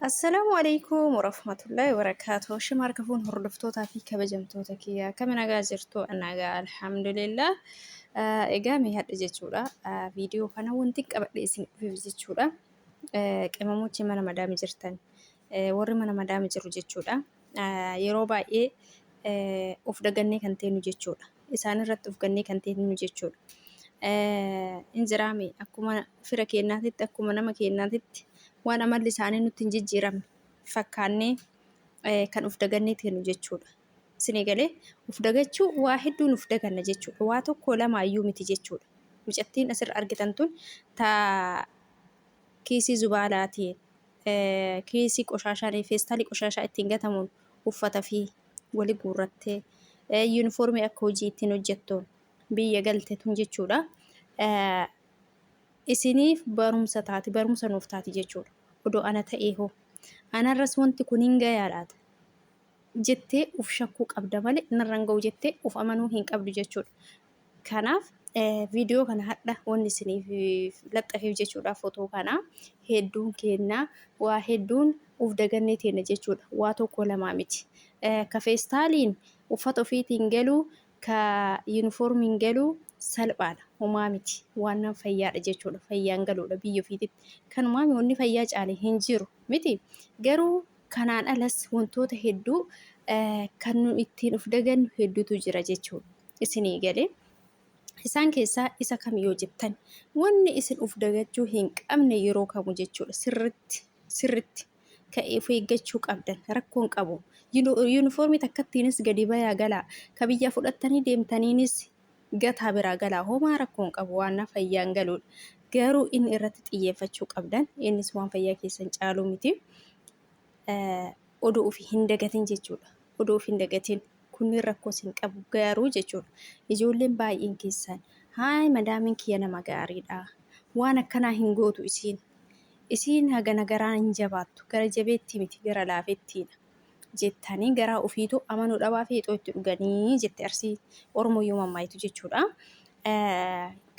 Assalaamu alaikum warahmatullahi wabarakaatuh. Shima harka fuun hordoftootaa fi kabajamtoota kiyya akkami nagaa jirtu? Nagaa alhamdulillah. Egaa mee hadha jechuudha. Viidiyoo kana wanti qabadhe isin dhufeef jechuudha. Qimamochi mana madaami jirtan warri mana madaami jiru jechuudha. Yeroo baay'ee of dagannee kan teenyu jechuudha. Isaan irratti of gannee kan teenyu jechuudha. In jiraame akkuma fira keenyaatitti akkuma nama keenyaatitti waan amalli isaanii nutti hin jijjiiramne fakkaannee kan of dagannee teenyu jechuudha. Isinii galee of dagachuu waa hedduun of daganna jechuudha. Waa tokko lamaayyuu miti jechuudha. Mucattiin asirra argitan tun taa kiisii zubaalaatiin kiisii qoshaashaan feestaalii qoshaashaa ittiin gatamuun uffata fi wali guurrattee yuunifoormii akka hojii ittiin hojjettuun biyya galte tun jechuudha. Isiniif barumsa taati, barumsa nuuf taati jechuudha. Odoo ana ta'ee hoo anarras wanti kun hin gayaa laata jettee uf shakkuu qabda malee narra hin ga'u jettee uf amanuu hin qabdu jechuudha. Kanaaf viidiyoo kana hadha wanni isiniif laxxafeef jechuudha fotoo kana hedduun keenna waa hedduun uf dagannee teenna jechuudha. Waa tokko lamaa miti. Ka feestaaliin uffata ofiitiin galuu ka yuunifoormiin galuu salphaadha. Homaa miti. Waan nan fayyaadha jechuudha. Fayyaan galuudha biyya ofiititti. Kanumaa wanni fayyaa caale hin jiru miti. Garuu kanaan alas wantoota hedduu kan nu ittiin uf dagannu hedduutu jira jechuudha. Isinii galee isaan keessaa isa kam yoo jettan wanni isin uf dagachuu hin qabne yeroo kamu jechuudha. Sirritti sirritti ka'ee of eeggachuu qabdan rakkoon qabu. Yuunifoormii takkattiinis gadi bayaa galaa ka biyyaa fudhattanii deemtaniinis gataa biraa galaa homaa rakkoon qabu waan fayyaan galuudha. Garuu inni irratti xiyyeeffachuu qabdan innis waan fayyaa keessan caaluu miti. Oduu ofii hin dagatin jechuudha. Oduu ofii hin dagatin kunniin rakkoos hin qabu garuu jechuudha. Ijoolleen baay'een keessan haay madaamiin kiyya nama gaariidha. Waan akkanaa hin gootu isiin. Isiin hagana garaa hin jabaattu gara jabeettii miti gara laafettiidha. Jettanii garaa ofiitu amanuu dhabaa fi heexoo itti dhuganii jette Arsii Oromoo yoo mammaayitu jechuudha.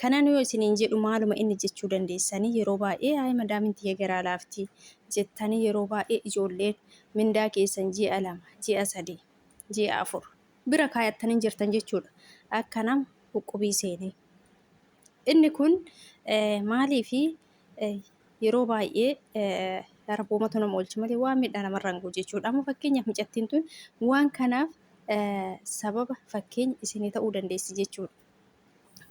Kanan yoo isiniin jedhu maaluma inni jechuu dandeessanii yeroo baay'ee hayi madaamin tiyya garaa laafti jettanii yeroo baay'ee ijoolleen mindaa keessan ji'a 2, ji'a 3, ji'a 4 bira kaayattanii jirtan jechuudha. Akka nama uqqubii seenee. Inni kun maaliifi yeroo baay'ee rabboomatu nama oolcha malee waan miidhaa namarraan gahu jechuudha. Amma fakkeenyaaf mucattiin tun waan kanaaf sababa fakkeenya isinii ta'uu dandeessi jechuudha.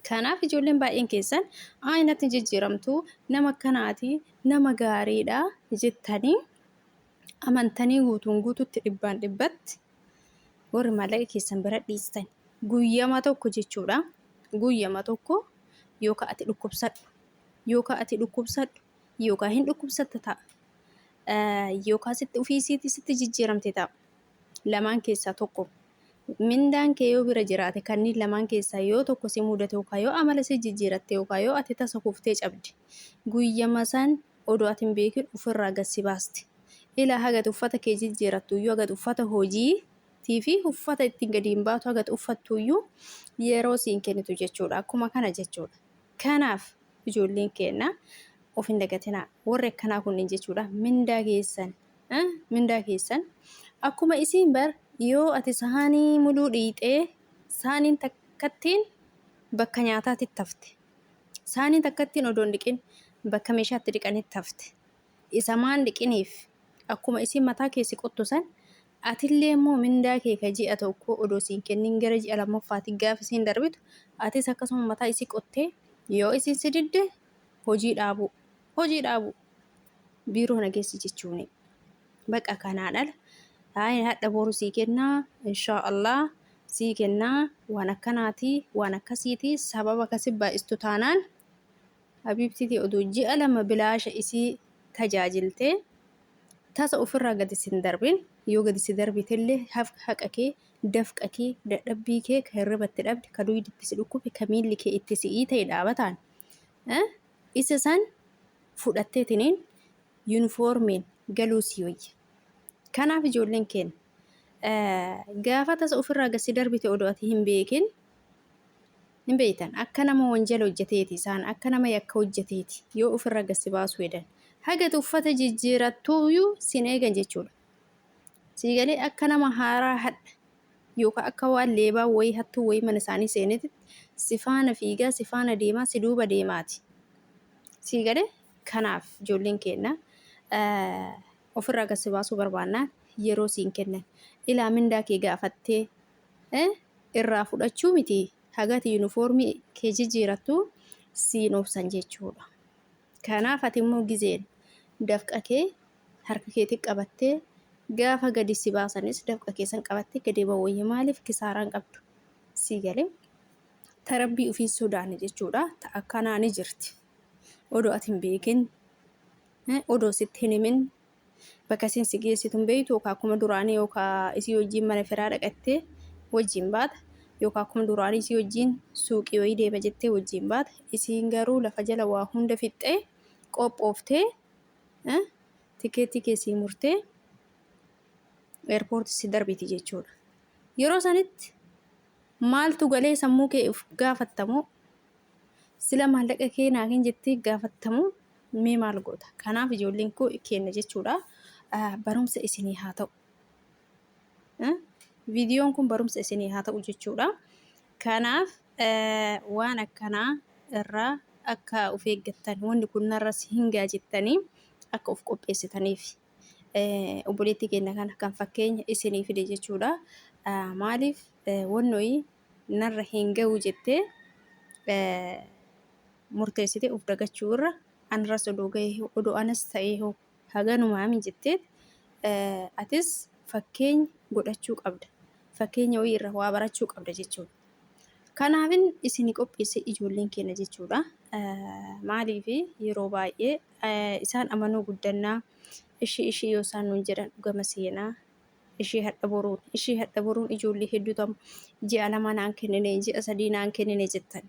Kanaaf ijoolleen baay'een keessan ayi natti hin jijjiiramtu nama akkanaati nama gaariidha jettanii amantanii guutuun guututti dhibbaan dhibbatti warri maallaqa keessan bira dhiistan guyyama tokko jechuudha. Guyyama tokko yookaan ati dhukkubsadhu yookaan ati dhukkubsadhu yookaan hin dhukkubsatta ta'a. Yookaan sitti ofii isiitii sitti jijjiiramte ta'a. Lamaan keessaa tokko. Mindaan kee yoo bira jiraate kanneen lamaan keessaa yoo tokko si mudate yookaan yoo amala si jijjiiratte yookaan yoo ati tasa kuftee cabde guyyama san odoo ati hin beekin ofirraa gad si baasti. Ilaa haga ati uffata kee jijjiirattu iyyuu haga ati uffata hojii tii fi uffata ittiin gadi hin baatu haga ati uffattu iyyuu yeroo siin kennitu jechuudha. Akkuma kana jechuudha. Kanaaf ijoolleen keenna of hin dagatinaa. Warri akkanaa kunniin jechuudha mindaa keessan mindaa keessan akkuma isiin bar yoo ati sahaanii muluu dhiixee saaniin takkattiin bakka nyaataatitti hafte. Saaniin takkattiin odoo hin dhiqin bakka meeshaatti dhiqanitti hafte. Isa maan dhiqiniif akkuma isiin mataa kee si qottu san atillee immoo mindaa kee ka ji'a tokkoo odoo siin kennin gara ji'a lammaffaatti gaafa isiin darbitu atis akkasuma mataa isii qottee yoo isiin si didde hojii dhaabuu. Hojii dhaabuu. Biiroo na geessi jechuuni. Baqa kanaan ala haaya hadha boru sii kennaa inshaa Allah sii kennaa waan akkanaati waan akkasiiti sababa kasi baay'istu taanaan habiibtiitii oduu ji'a lama bilaasha isii tajaajiltee tasa ofirraa gadi sin darbin yoo gadi si darbitellee haqa kee dafqa kee dadhabbii kee ka hirriba itti dhabde ka duydi itti si dhukkube ka miilli kee itti si'ii ta'e dhaabataan isa san fudhatteetiniin yunifoormiin galuu sii wayya. Kanaaf ijoolleen keenya gaafa tasa ofirraa gad si darbite odoo ati hin beekin hin beektan akka nama wanjala hojjeteeti isaan akka nama yakka hojjeteeti yoo ofirraa gad si baasuu hedan. Haga ati uffata jijjiirattuuyyuu sin eegan jechuudha. Sii galee akka nama haaraa hadha yookaan akka waan leebaa wayii hattuu wayii mana isaanii seenetti si faana fiigaa si faana deemaa si duuba deemaati. Sii galee kanaaf ijoolleen keenya ofirraa gad si baasuu barbaannaan yeroo siin kennan. Ilaa mindaa kee gaafattee irraa fudhachuu miti hagati yuunifoormii kee jijjiirattu siin obsan jechuudha. Kanaaf ati immoo gizeen dafqa kee harka keetti qabattee gaafa gadi si baasanis dafqa kee san qabattee gadi ba'uu wayya maaliif kisaaraan qabdu sii galee ta rabbii ofii sodaanne jechuudha ta akkanaa ni jirti odoo ati hin beekin odoo sitti hin himin bakka isin si geessitu hin beektu yookaan akkuma duraanii yookaan isii wajjin mana firaa dhaqattee wajjin baata yookaan akkuma duraanii isii wajjin suuqii wayii deema jettee wajjin baata isiin garuu lafa jala waa hunda fixxee qophooftee tikeettii kee sii murtee eerpoortii si darbiti jechuudha. Yeroo sanitti maaltu galee sammuu kee of gaafattamoo Sila maallaqa kee naa kenni jettee gaafattamu mee maal goota? Kanaaf ijoolleen koo kenna jechuudha. Barumsa isinii haa ta'u. Viidiyoon kun barumsa isinii haa ta'u jechuudha. Kanaaf waan akkanaa irraa akka of eeggattan wanni kun narras hin ga'a jettanii akka of qopheessitaniif. Obboleettii keenya kana kan fakkeenya isinii fide jechuudha. Maaliif wannoyi narra hin ga'u jettee murteessite of dagachuu irra anarras odoo ga'ee odoo anas ta'ee hoo haganumaami jetteet atis fakkeenya godhachuu qabda. Fakkeenya wayii irra waa barachuu qabda jechuudha. Kanaafin isin qopheesse ijoolleen keenya jechuudha. Maaliif yeroo baay'ee isaan amanuu guddannaa ishii ishii yoo isaan nuun jedhan dhugama seenaa ishii hadha boruun ishii hadha boruun ijoollee hedduutu amma ji'a 2 naan kennine ji'a 3 naan kennine jettan.